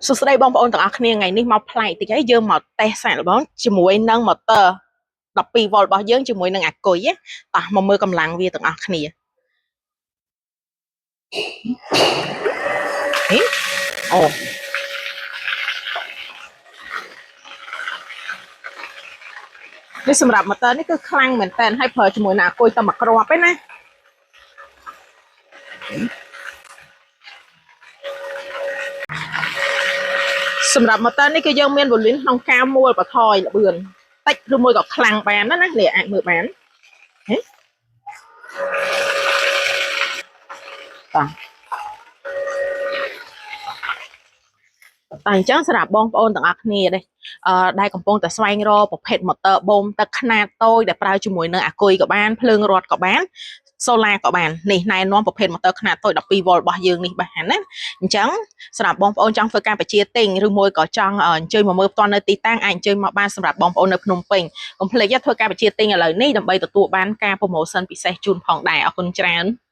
សួស្តីបងប្អូនទាំងអស់គ្នាថ្ងៃនេះមកប្លែកតិចហើយយើងមកតេស្តសាកល្បងជាមួយនឹង motor 12 V របស់យើងជាមួយនឹងអាគុយណាតោះមកមើលកម្លាំងវាទាំងអស់គ្នាហេអូនេះសម្រាប់ motor នេះគឺខ្លាំងមែនតើហើយប្រើជាមួយនឹងអាគុយតែមួយគ្រាប់ឯណាសម្រាប់ motor នេះគឺយើងមាន volume ក្នុងការមួលបន្ថយល្បឿនតិចឬមួយក៏ខ្លាំងបានណាណានេះអាចមើលបានហេតោះតែអញ្ចឹងសម្រាប់បងប្អូនទាំងអស់គ្នានេះអឺដែលកំពុងតែស្វែងរកប្រភេទ motor បូមទឹកខ្នាតតូចដែលប្រើជាមួយនឹងអាគុយក៏បានភ្លើងរត់ក៏បានសូឡាក៏បាននេះណែនាំប្រភេទ motor ខ្នាតតូច12 V របស់យើងនេះបានណាអញ្ចឹងសម្រាប់បងប្អូនចង់ធ្វើការបញ្ជាទិញឬមួយក៏ចង់អញ្ជើញមកមើលផ្ទាល់នៅទីតាំងអាចអញ្ជើញមកបានសម្រាប់បងប្អូននៅភ្នំពេញកុំភ្លេចធ្វើការបញ្ជាទិញឥឡូវនេះដើម្បីទទួលបានការ promotion ពិសេសជូនផងដែរអរគុណច្រើន។